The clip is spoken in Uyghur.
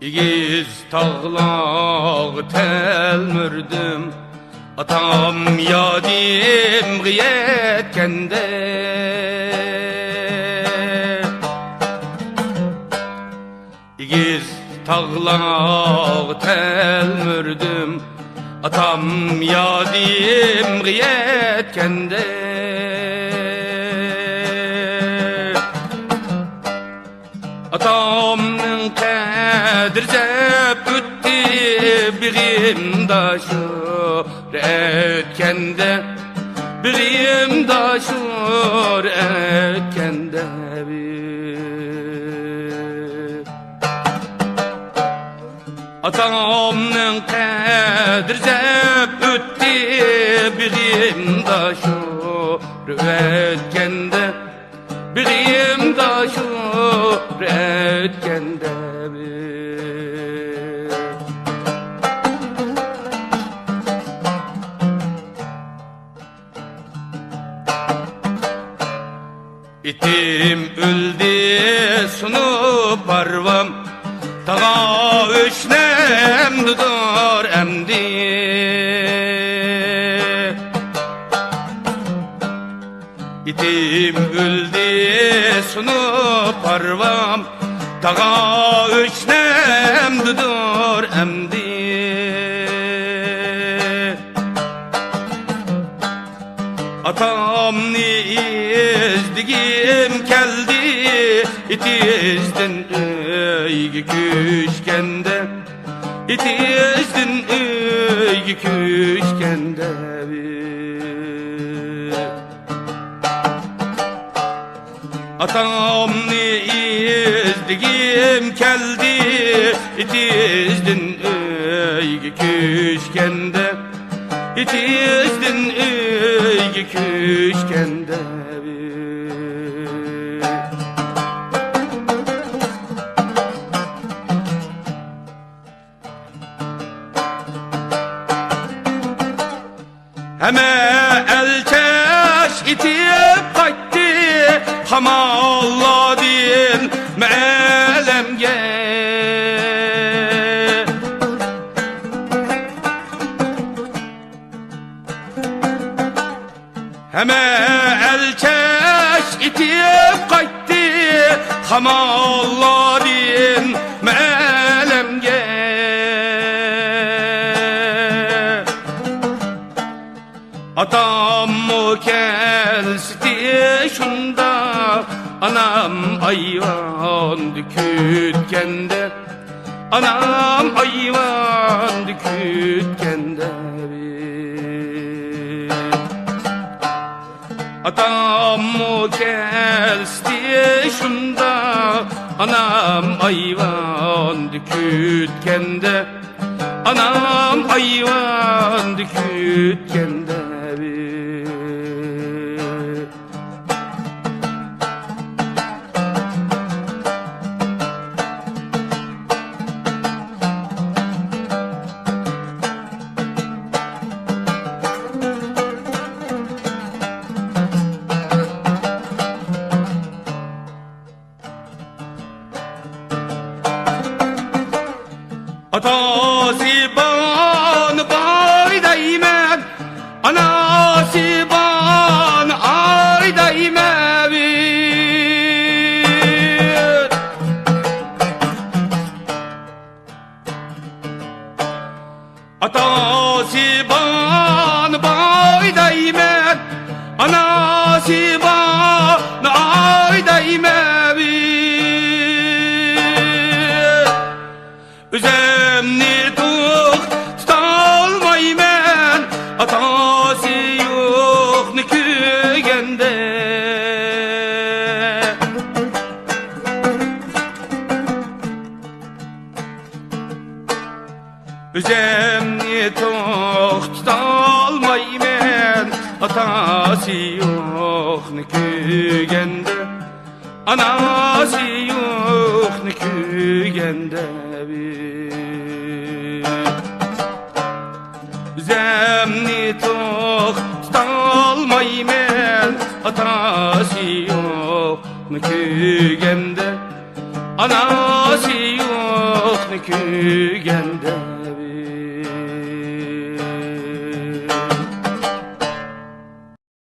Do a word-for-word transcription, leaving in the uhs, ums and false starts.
ئېگىز تاغلارغا تەلمۈردۈم، ئاتام يادىمغا يەتكەندە. ئېگىز تاغلارغا تەلمۈردۈم، ئاتام يادىمغا يەتكەندە. ئاتامنىڭ قەدرى زەپ ئۆتتى بېغىمدا شور ئەتكەندە، بېغىمدا شور ئەتكەندە. ئاتامنىڭ قەدرى زەپ ئۆتتى بېغىمدا شور ئەتكەندە، بېغىمدا شور ئەتكەندە. ئىتىم ئۆلدى سۇنۇپ ھارۋام، تاغا ئۆچنەمدىدۇر ئەمدى. ئىتىم ئۆلدى سۇنۇپ ھارۋام، تاغا ئۆچنەمدىدۇر ئەمدى. ئاتامنى ئىزدىگۈم كەلدى، ئېتىزدىن ئۆيگە كۆچكەندە، ئېتىزدىن ئۆيگە كۆچكەندە. ئاتامنى ئىزدىگۈم كەلدى، ئېتىزدىن ئۆيگە كۆچكەندە، ئېتىزدىن ئۆيگە كۆچكەندە. ھەممە ئەلكەش ئېتىپ قايتتى قاماللاردىن مەلەمگە. ھەممە ئەلكەش ئېتىپ قايتتى قاماللاردىن مەلەمگە. ئاتاممۇ كەلسىتى شۇنداق، ئانام ئايۋاندا كۈتكەندە، ئانام ئايۋاندا كۈتكەندە. ئاتاممۇ كەلسىتى شۇنداق، ئانام ئايۋاندا كۈتكەندە، ئانام ئايۋاندا كۈتكەندە. ئاتاسى بارنى باي دەيمەن، ئاناسى بارنى ئاي دەيمەن. ئاتاسى بارنى باي دەيمەن، ئاناسى بارنى ئاي دەيمەن. ئۆزۈمنى توختىتالمايمەن، ئاتاسى يوقنى كۆرگەندە. ئۆزۈمنى توختىتالمايمەن، ئاتاسى يوقنى كۆرگەندە، ئاناسى يوقنى كۆرگەندە. ئۆزۈمنى توختىتالمايمەن، ئاتاسى يوقنى كۆرگەندە، ئاناسى يوقنى كۆرگەندە